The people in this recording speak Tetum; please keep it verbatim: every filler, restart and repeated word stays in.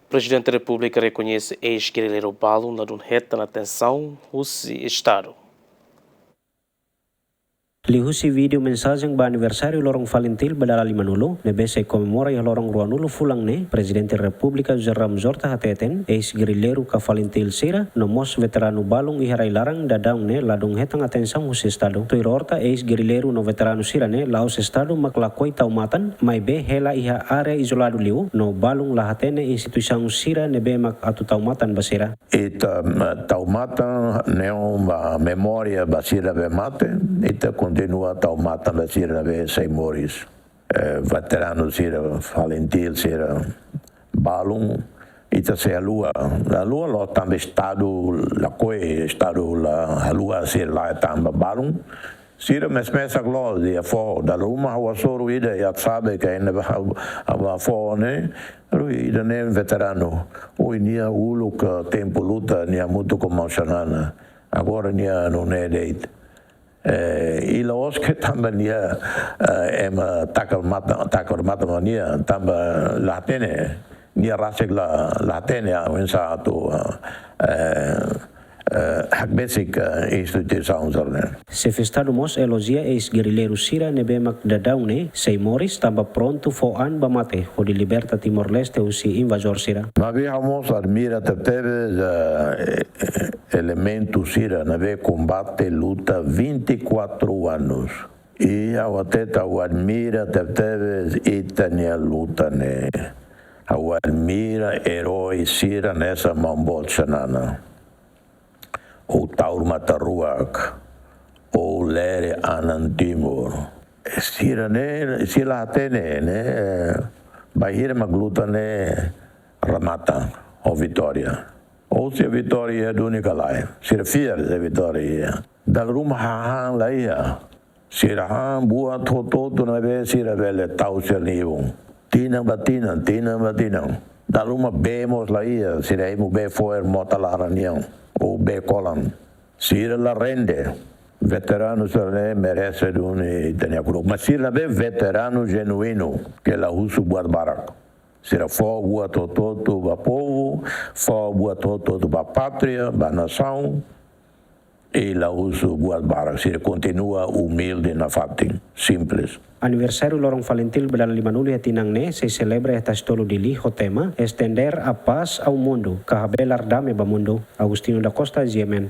Prezidente Repúblika rekoñese eis-gerrilleiru balun ladún hetan atensaun husi Estadu. Liuhusi vídeo mensajen ba aniversáriu loron FALINTIL ba dala limanulu, ne'ebé sei komemora iha loron ruanulu fulan ne'e, Prezidente Repúblika José Ramos Horta hateten, eis-gerrilleiru ka FALINTIL sira, no mós veteranu balun iha rai-laran daudaun ne'e ladún hetan atensaun husi Estadu. Tuir Horta, eis-gerrilleiru no veteranu sira-ne'e la'ós Estadu mak lakohi tau matan, maibé hela iha área izoladu liu, no balun la hatene instituisaun sira ne'ebé mak atu tau matan ba sira. Ita, mm, tau matan ne'e ba memória ba sira ne'ebé mate, ita kontinua tau matan ba sira ne'ebé sei moris. Eh, veteranu sira, FALINTIL sira, balun, ita sei haluha. Haluha loos tanba Estadu lakohi, Estadu la haluha sira la'o tama balun. Sira mesak-mesak loos iha foho, dala ruma ha'u hasoru ida iha Atsabe ka iha ne'ebá ha'u, ha'u bá foho ne'e, hasoru ida-ne'e veteranu. Ohin nia uluk tempu luta, nia hamutuk ho maun Xanana. Agora nia nune'e de'it. Eh, i la'ós ke tanba nia, eh, ema taka matan, taka matan ba nia, tanba la hatene, nia rasik la, la hatene, ah, oinsá atu, ah, eh, eh, hakbesik, eh, instituisaun sira-ne'e. Xefe Estadu mós elojia eis-gerrilleiru sira ne'ebé mak daudaun ne'e sei moris tanba prontu fó an ba mate, hodi liberta Timor-Leste husi invazór sira. Maibé ha'u mós admira tebetebes, eh, elementu sira ne'ebé kombate luta vinte e quatro anos. I ha'u hatete ha'u admira tebetebes ita-nia luta ne'e. Ha'u admira erói sira hanesan maun boot Xanana. Ou Taur Matan Ruak. Ou Lere Anan Timur. Sira-ne'e, sira la hatene ne'e, eh, bainhira mak luta ne'e remata, ho vitória. Ou se vitória iha duni ka lae, sira fiar se vitória iha. Dala ruma hahán la iha. Sira han buat hotu-hotu ne'ebé sira bele tau sira-nia ibun. Tinan ba tinan, tinan ba tinan. Dala ruma bee mós la iha, sira hemu bee fo'er mota laran nian, ou bee kolan. Sira la rende. Veteranu sira-ne'e merese duni ita-nia kru'uk. Mas sira ne'ebé veteranu jenuínu, ke la husu buat barak. Sira fó buat hotu-hotu ba povu, fó buat hotu-hotu ba pátria, ba nasaun, i la husu buat barak, sira kontinua umilde nafatin, simples. Aniversáriu loron FALINTIL ba dala limanulu iha tinan ne'e sei selebra iha Tasi Tolu Dili ho tema Estender a Paz ao Mundo, ka Habelar Dame ba Mundu. Agostinho da Costa, G M N.